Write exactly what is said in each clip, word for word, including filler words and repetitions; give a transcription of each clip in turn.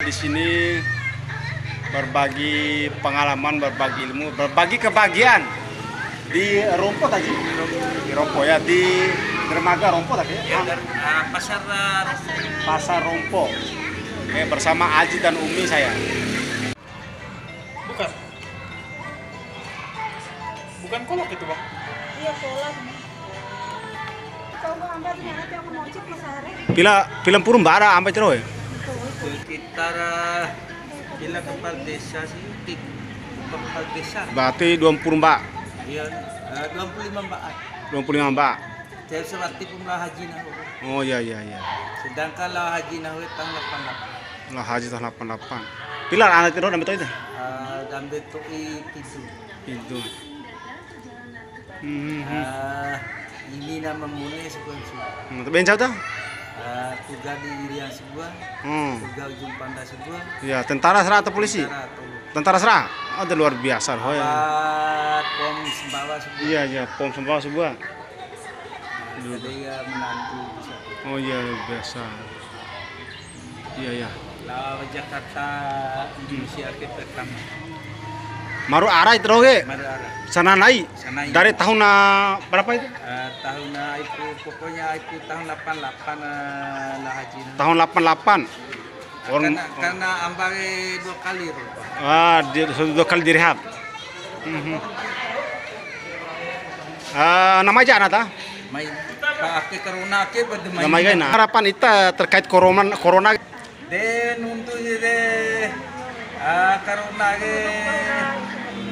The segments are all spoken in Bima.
Di sini berbagi pengalaman, berbagi ilmu, berbagi kebahagiaan. Di Rompo tadi? Di Rompo ya, di dermaga Rompo tadi ya? Ya, dar-, ah, pasar, ah, Rompo. Pasar Rompo. Oke, bersama Aji dan Umi saya. Bukan. Bukan kolak itu, Bang. Iya, kolak. Pila, pila mpuru mba'a ra ampa ita doho e? Sekitar, eh, pila kepala desa sih, ti-, kepala desa. Berarti dua mpuru mba'a? Iya, eh, dua puluh lima mba'a. Dua puluh lima mba'a. Tiap sewaktu pun lao haji nahu. Oh, iya, iya, iya. Sedangkan lao haji nahu tahun delapan delapan. Lao haji tahun delapan delapan. Pila ana ita doho dambe to'i ta? Eh, dambe to'i pidu. Pidu. Hmm, hmm, hmm. Ah, ini nama mune sequence. Hmm, ta be ncau ta? Ah, tuga di Irian sabua, hmm, tuga Ujung Panda sabua. Ya, tentara sera atau polisi? Tentara atau... Tentara sera. Oh, ada luar biasa, hoe. Apa, Pom Sumbawa sabua. Iya, iya, Pom Sumbawa sabua. Nah, tadi ya menantu bisa. Oh, iya, luar biasa. Iya, iya. Lao Jakarta, Indonesia ke pertama. Maru ara ita doho ke? Maru ara. Sana nai? Sana nai. Dari tahun, ah, berapa itu? Eh, tahun, ah, itu pokoknya itu tahun delapan delapan, eh, lao haji. Tahun delapan delapan. Orang karena, karena ampa dua kali rupa. Ah, dia sudah dua kali direhab. Mhm. Ah, nama aja ana ta? Mai, pa ake corona ake pada mai. Nama aja na. Harapan ita terkait corona, corona. De nuntu si de, ah, corona ke,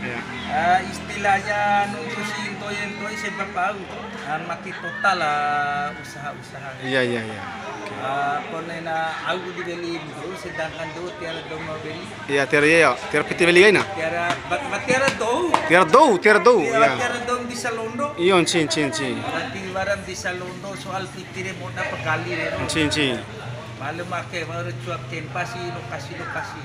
iya, ah, istilahnya nuntu si ntoi-ntoi sebab au, ah, mati total lah usaha-usaha. Iya, iya, iya. Oke. Ah, konena au di weli dou, sedangkan dou tiwara dou ma weli. Iya, tiwara, iya, iya. Tiwara piti weli kaina. Tiwara, ba-, ba-, tiwara dou. Tiwara dou, tiwara dou, iya, iya. Tiwara dou bisa londo. Iya, ncin, ncin, ncin. Berarti wara bisa londo soal piti re moda pegali re, no. Ncin, ncin. Maklum ake, baru cuak kempa si lokasi-lokasi.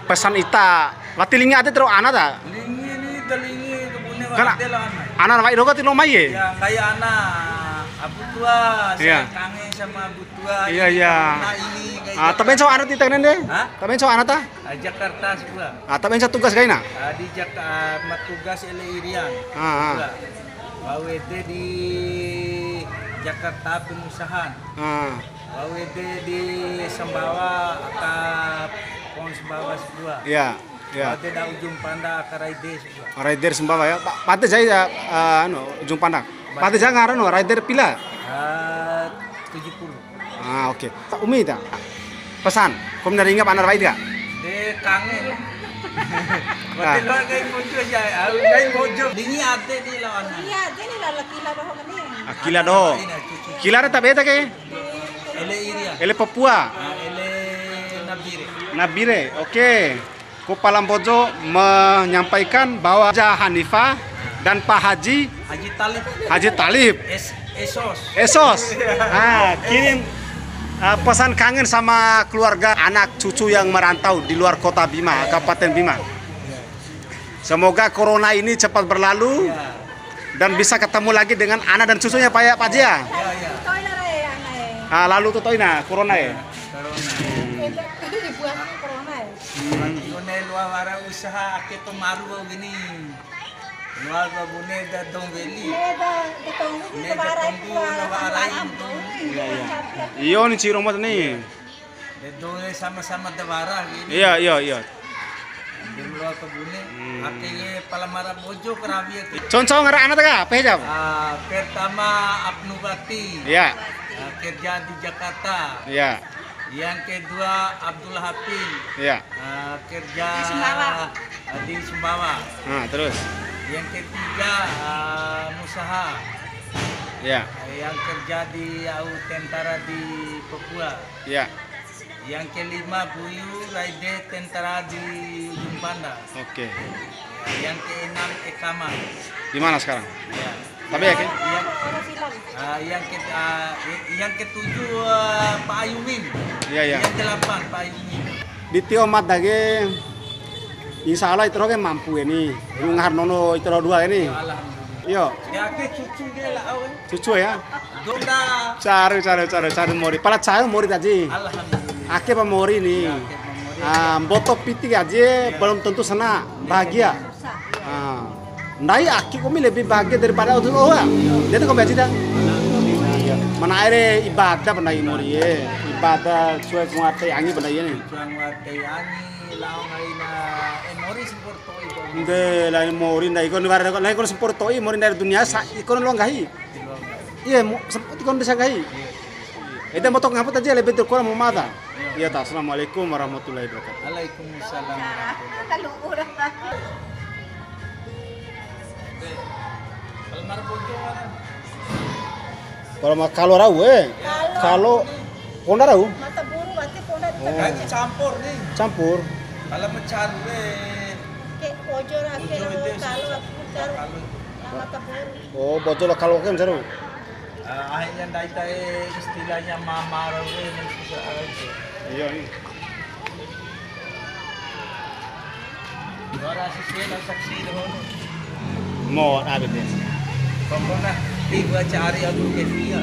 Pesan ita, wati lingi ade terus ana ta? Lingi ni, ta lingi ke bune kan ade lah ana. Ana wai doho ti lo mai e? Ya, kayak ana Abu Tua, iya, saya kangen sama Abu Tua. Iya, ini iya. Corona ini, kayak gitu. Ah, ta be ncau ana ta ita kenen de? Hah? Ta be ncau ana ta? Ah, Jakarta sabua. Ah, ta be ncau tugas kaina? Ah, di Jak-, ah, ma tugas ele Irian. Ah, ah. Sabua. Wa'u ede di Jakarta pengusahaan. Ah. Wa'u ede di Sumbawa aka pohon Sumbawa sabua. Iya, iya. Wa'u ede da Ujung Panda aka raide sabua. Raider Sumbawa ya. Pa-, pate jai ya, eh, anu, Ujung Panda. Pate jai ngarana raider pila? Eh, tujuh puluh. Ah, oke. Umi ta? Pesan, kombi na ringa ba ana ra wai ta? De kangen. Ah. Wati loa kai Mbojo ja, au kai Mbojo. Dingi ade di lawan. Iya, ade ni lala kila doho kani. Ah, kila doho. Ina cucu. Kila re ta be ta ke? Ele Irian. Ele Papua. Ah, ele Nabire. Nabire, oke. Kepala Mbojo menyampaikan bahwa Haja Hanifah dan Pak Haji Haji Talib. Haji Talib. Es-, Esos. Esos. Ah, kirim, ah, pesan kangen sama keluarga, anak cucu yang merantau di luar kota Bima, Kabupaten Bima. Semoga corona ini cepat berlalu, ya, dan bisa ketemu lagi dengan anak dan cucunya, Pak, ya, Pak Haji, ya? Ya, ya. Ah, lalu tu to'ina corona, ya? Ya, corona. Hmm. Ibu aku corona, ya? Hmm. Bagi one luar wara usaha ake pemaru gini. Luar ba bune da dou weli. Iya, da, da dou weli. Bune da da wara tonggu, itu, da wara alam itu. Iya, iya. Iyo, ni ciro mat ni. Da dou sama-sama da wara gini. Iya, iya, iya. Di luar ke bune, hmm, ake pala mara Mbojo karawi ake. Conco ngara ana ta ka, pehe jam? Ah, pertama Abnubati. Iya. Ah, kerja di Jakarta. Iya. Yang kedua Abdul Hafid. Iya. Ah, kerja di Sumbawa. Ah, di Sumbawa. Nah, terus? Yang ketiga, ah, Musaha. Iya. Yang kerja di au tentara di Papua. Iya. Yang kelima Buyu Raide tentara di Ujung Panda. Oke. Yang keenam Ekama. Di mana sekarang? Ya. Tapi ya, Ki? Yang, ah, yang ke, ah, yang ketujuh, ah, Pak Ayumin. Iya, iya. Yang delapan Pak Ayumin. Di tio mada ke, insya Allah ita doho ke mampu ya ni. Ngahar nono ita doho dua ya ni. Ya, alhamdulillah. Iyo. Ya, ke cucu ke lah, awe. Cucu ya? Donda. Caru, caru, caru, caru mori. Pala caru mori tadi. Alhamdulillah. Ake pa mori ni? Ya, ake pa mori. Ah, mboto piti gaji belum tentu senang, bahagia. Ah, ndai ake kombi lebih bahagia daripada au dou doho. Jadi kombi aji ta. Mana ae re ibadah ba ndai mori e. Ibadah suai nguate angi ba ndai ni. Suai nguate angi, lao ngai na, eh, mori sempurna. Nde, lain mori ndai, iko ni wara, lain iko sempurna to'i, mori ndai dunia, sa, iko ni loa nggahi. Iya, mo-, sem-, iko ni bisa nggahi. Ede moto ngapa tadi, lebih terkurang mau mata. Iya, ta. Assalamualaikum warahmatullahi wabarakatuh. Waalaikumsalam warahmatullahi wabarakatuh. Kalau ma-, kalau rau, eh. Kalau. Kalau ponda rau? Mata buru, wati ponda. Oh. Kan campur ni. Campur. Kalau ma caru, eh. Ke ojo ra, ke ojo itu kalo aku caru. Kalau itu. Mata buru. Oh, bojo la kalo ke ma caru. Ah, akhirnya ndai ta e istilahnya mama rau, eh, susah aja. Iya, iya. Mo, ada deh. Pokoknya, tiba cari aku ke dia.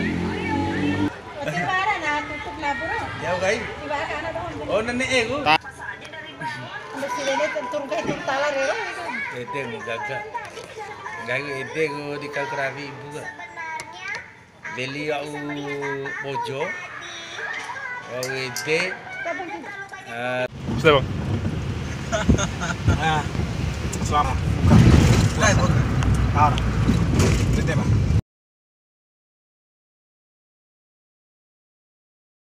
Tiwara na tutup na, bro. Ya, oke. Tiwara na doang. Oh, nenek, eh, gua. Ambil si nenek turun ke turun tala, ya. Ede, gua gagal. Gagal, ede, gua di kau kerawi ibu, gua. Weli wa'u bojo, wa'u ede, eh, sudah, Bang. Ah, selamat buka puasa. Nah, buka. Har. Ede, Bang.